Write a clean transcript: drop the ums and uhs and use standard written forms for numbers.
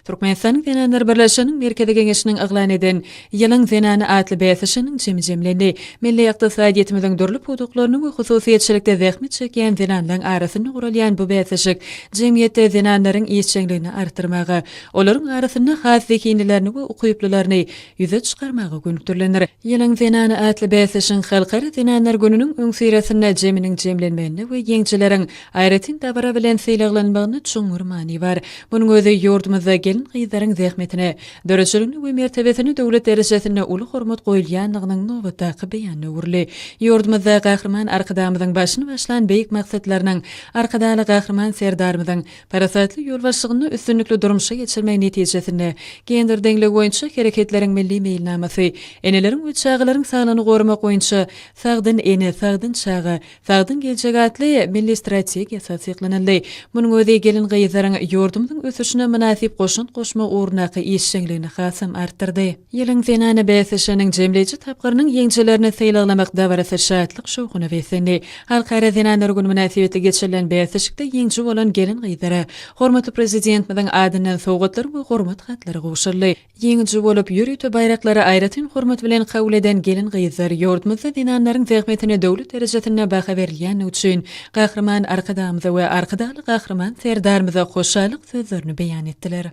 Türkmenistanyň Zenanlar birleşiginiň Merkezi Geňeşiniň yglan eden Ýylyň zenany atly bäsleşiginiň jemi jemlendi. Milli ykdysadyýetimiziň dürli pudaklarynda we hususyýetçilikde zähmet çekýän zenanlaryň arasynda guralýan bu bäsleşik jemgyýetde zenanlaryň işjeňligini artdyrmaga, olaryň arasynda has zehinlilerini we ukyplylaryny ýüze çykarmaga gönükdirilendir. Ýylyň zenany atly bäsleşigiň Halkara zenanlar gününiň öňüsyrasynda jeminiň jemlenmeginde we ýeňijileriň aýratyn dabara bilen sylaglanmagynda çuňňur many bar. Munuň özi ýurdumyzda gelin-gyzlaryň zähmetine, döredijiligine we mertebesine döwlet derejesinde uly hormat goýulýandygynyň nobatdaky beýanyna öwrüldi. Ýurdumyzda Gahryman Arkadagymyzyň başyny başlan beýik maksatlarynyň Arkadagly Gahryman Serdarymyzyň Parasatly ýolbaşçylygynda üstünlikli durmuşa geçirmegi netijesinde, gender deňligi boýunça Hereketleriň milli meýilnamasy, eneleriň we çagalaryň saglygyny goramak boýunça Sagdyn ene, sagdyn çaga, sagdyn geljek atly Milli strategiýasy tassyklanyldy. Munuň özi gelin-gyzlaryň ýurdumyzyň ösüşine mynasyp goşant goşmak ugrundaky işjeňligini hasam artdyrdy. Ýylyň zenany bäsleşiginiň jemleýji tapgyrynyň ýeňijilerini sylaglamak dabarasy şatlyk-şowhuna beslendi. Halkara zenanlar güni mynasybetli geçirilen bäsleşikde ýeňiji bolan gelin-gyzlara hormatly Prezidentimiziň adyndan sowgatlar we hormat hatlary gowşuryldy. Ýeňiji bolup, ýörite baýraklary aýratyn hormat bilen kabul eden gelin-gyzlar ýurdumyzda zenanlaryň zähmetine döwlet derejesinde baha berilýändigi üçin Gahryman Arkadagymyza we Arkadagly Gahryman Serdarymyza hoşallyk sözlerini beýan etdiler.